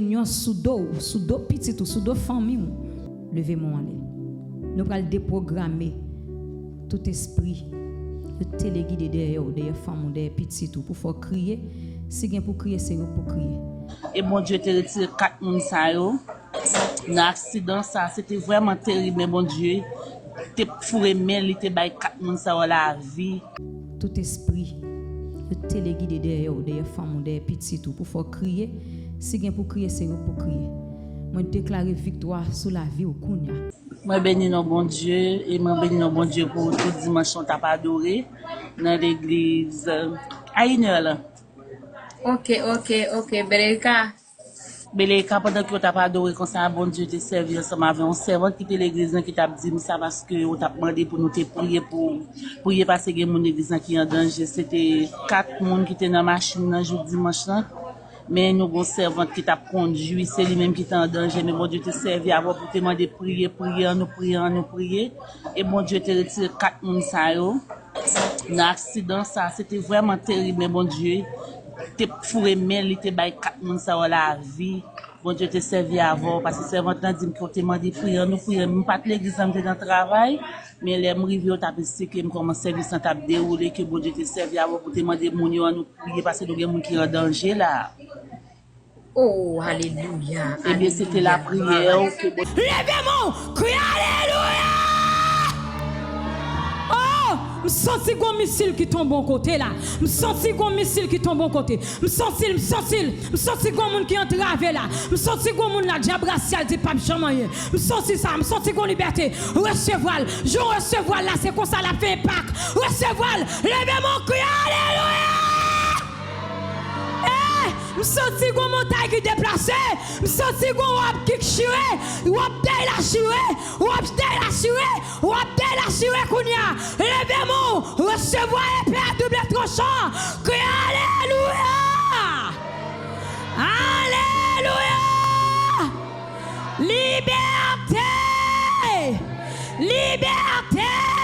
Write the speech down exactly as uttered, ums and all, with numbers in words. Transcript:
Benyon sou do w, sou do pitit ou, sou do fanmi w. Leve men w anlè. Nou pral depwograme tout espri yo te legide dèyè w, dèyè fanm ou, dèyè pitit ou, pou fè w kriye. Si gen pou kriye, se yo pou kriye. E Bondye te retire kat moun sa yo nan aksidan sa. Se te vrèman terib, men Bondye te foure men li, te bay kat moun sa yo lavi. Tout espri yo te legide dèyè w, dèyè fanm ou, dèyè pitit ou, pou fè w kriye. Si gen pou kriye, se yo pou kriye. Mwen deklare viktwa sou lavi w kounye a. Mwen beni non Bondye, e mwen beni non Bondye pou tout dimanch nou t ap adore nan legliz, euh, a inè lan. Ok, ok, ok, Belerica. Belerica, pandan ke w t ap adore konsa, Bondye te sèvi ansanm avè yon sèvant ki te legliz lan ki t ap di m sa, paske w t ap mande pou nou te priye pou, priye paske gen moun legliz lan ki an danje. Se te kat moun ki te nan machin nan jou dimanch lan. Men nou gon sèvant ki t ap kondui, se li menm ki te an danje, men Bondye te sèvi avè w pou te mande priye, priye, annou priye, annou priye. E Bondye te retire kat moun sa yo nan aksidan sa. Se te vrèman terib, men Bondye te foure men li, te bay kat moun sa yo lavi. Bondye te sèvi avè w, paske sèvant lan di m ke w te mande priye, annou priye. M pa t legliz lan, m te nan travay, men lè m rive, yo t ap esplike m kòman sèvis lan t ap dewoule, ke Bondye te sèvi avè w pou te mande moun yo, annou priye, paske nou gen moun ki an danje la. Oh, alelouya. Ebyen, se te lapriyè ke Bondye. Leve men w, kriye alelouya! Oh, m santi gon misil ki tonbe yon kote la. M santi gon misil ki tonbe yon kote. M santi l, m santi l. M santi gon moun ki antrave la. M santi gon moun la, dyab rasyal di p ap janm anyen. M santi sa, m santi gon libète. Resevwa l. Jan w resevwa l la, se konsa l ap fè enpak. Resevwa l. Leve men w, kriye alelouya! Eh, m santi gon montay ki deplase. M santi gon wòb ki chire. Wòb dèy la chire. Wòb dèy la chire. Wòb dèy la chire kounye a. Leve men w. Resevwa epe a double tranchan. Kriye alelouya! Alelouya! Libète! Libète!